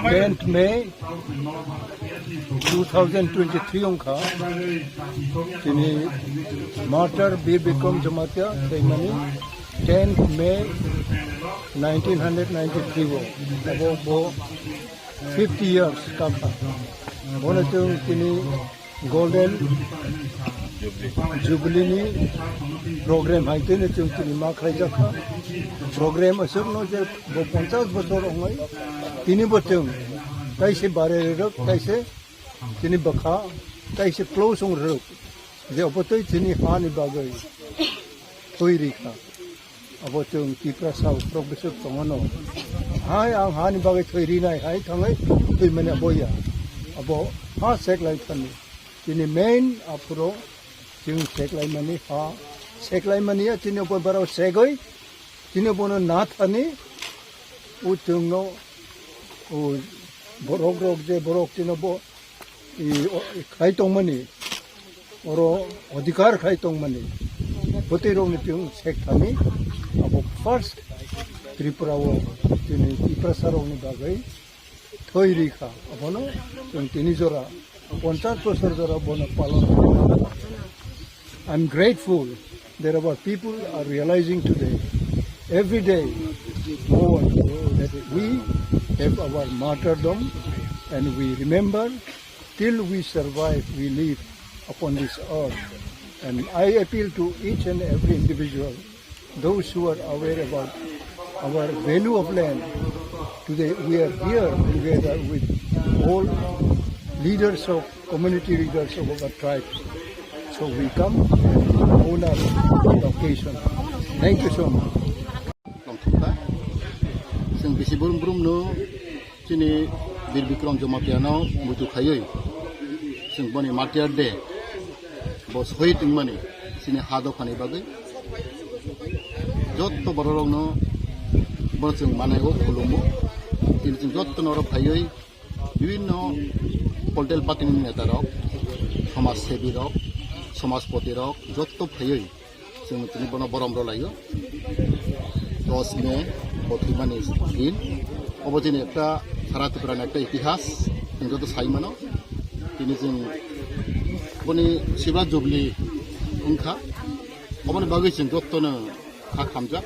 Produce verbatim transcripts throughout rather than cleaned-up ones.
Tenth May two thousand twenty-three wngkha, chini martyr Bir Bikram Jamatia thwimani tenth May nineteen hundred ninety-three o, abo bo fifty years kamkha. Bono chwng chini Golden Jubilee ni program hai tei no chwng tini ma khlai jak kha. Program aswk no je bo ponchash bosor ongoi tini bo chwng tai se bare rok tai se tini bwkha tai se close ong rok je obo tei chini ha ni bagwi thwi ri kha. Abo chwng Tiprasa ukrok bwswk tongmano. Hai ang hani bagwi thwi rinai hai thangwi thwi mani abo ya. Abo ha seklai thani. Chini main aphuro chwng seklai mani ha. Seklai mani ya chini obo barao segoi. Chini obono na thani. U chwngno u borok rok je borok chini obo i, o, i khai tongmani, oro odhikar khai tongmani, bwtwi rokni chwng sek thani, abo first Tripura o chini Tiprasa rokni bagwi thwi ri kha, abono chwng tini jora, ponchash bosor jora bono palon kha. I'm grateful that our people are realizing today, every day, more that we have our martyrdom and we remember till we survive, we live upon this earth. And I appeal to each and every individual, those who are aware about our value of land. Today we are here together with all leaders of community leaders of our tribe. So we come and own our occasion. Thank you so much. Tongthokta. Chwng bisi brum brum no chini Bir Bikram Jamatia no muitu khaiwi chwng boni Martyr Day bo sohid wngmani chini ha dophani bagwi jotto borok rokno bo chwng manai o khulumo. Tini chwng jotto no oro phaiwi bibinno political party ni neta rok, somaj sebi rok, somajpoti rok jotto phaiwi chwng tini bono borom rw laio. Dos May bo thwimani din, obo chini ekta sara Tripura ni ekta itihas, chwng joto sai mano. Tini chwng boni Silver Jubilee wngkha, oboni bagwi chwng jottono kha khamjak.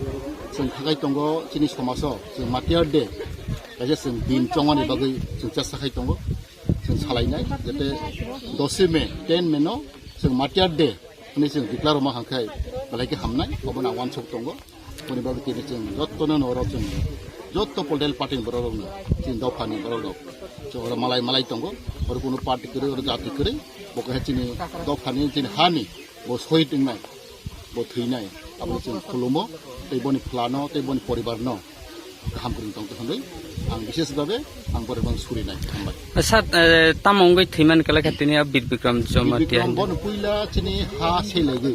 Chwng kha khai tongo chini somajo, chwng Martyr Day kaisa chwng din chongmani bagwi chwng chesta khai tongo. Chwng salainai jete dose May, ten May no chwng Martyr Day hwnwi chwng declare rwma hwnkhai belai khe hamnai, obono ang uansuk tongo. Boni bagwi tini chwng jottono no oro chwng jotto political party ni borok rokno chini dophani borok rok chwng oro malai malai tongo. Oro kunu party kwrwi, oro jati kwrwi, bo kaisa chini dophani chini hani bo sohid wngnai, bo thwinai, abo chwng khulumo, tei boni phlano, tei boni poribarno kaham kwrwng tongtho hwnwi ang bishesh bhabe ang borok bang surinai. Hambai. Sir, eh, tamo wngwi thwimani kwlai kha tini a Bir Bikram Jamatia Bikram hinwi? Bono puila chini ha selaigwi.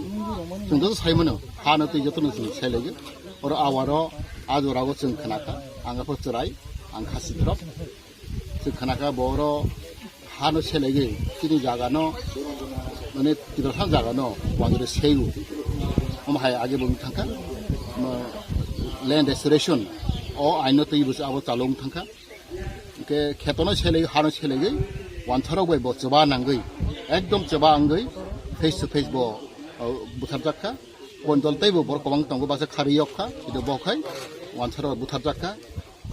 Chwng joto saimano, ha no twi joto no chwng selaigwi. Oro awaro, a jorao chwng khnakha, ang aphor chwrai, ang khasi drop. Chwng khnakha bo oro hano selaigwi chini jagano, mane, Tiprasa jagano wanjwre seigo. Omo hai age bo wng thangkha, mo, land restoration o aino twi bo abo chalo wng thangkha. Hwnkhe khetono selaigwi, hano selaigwi, wansarok bai bo chwba nangwi, ekdom chwba wngwi face to face bo, o, butharjak kha. Boni dol teibo borok kwbang tongo, baksa kharwi yok kha, hwnkhe bo khai wansarok butharjak kha.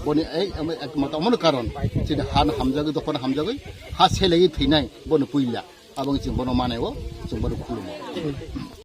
Boni ei, em, ekmatro omono karon, chini ha no hamjagwi, dophano hamjagwi, ha selaiwi thwinai bono puila. Abo wngkha chwng bono manai o, chwng bono khulumo.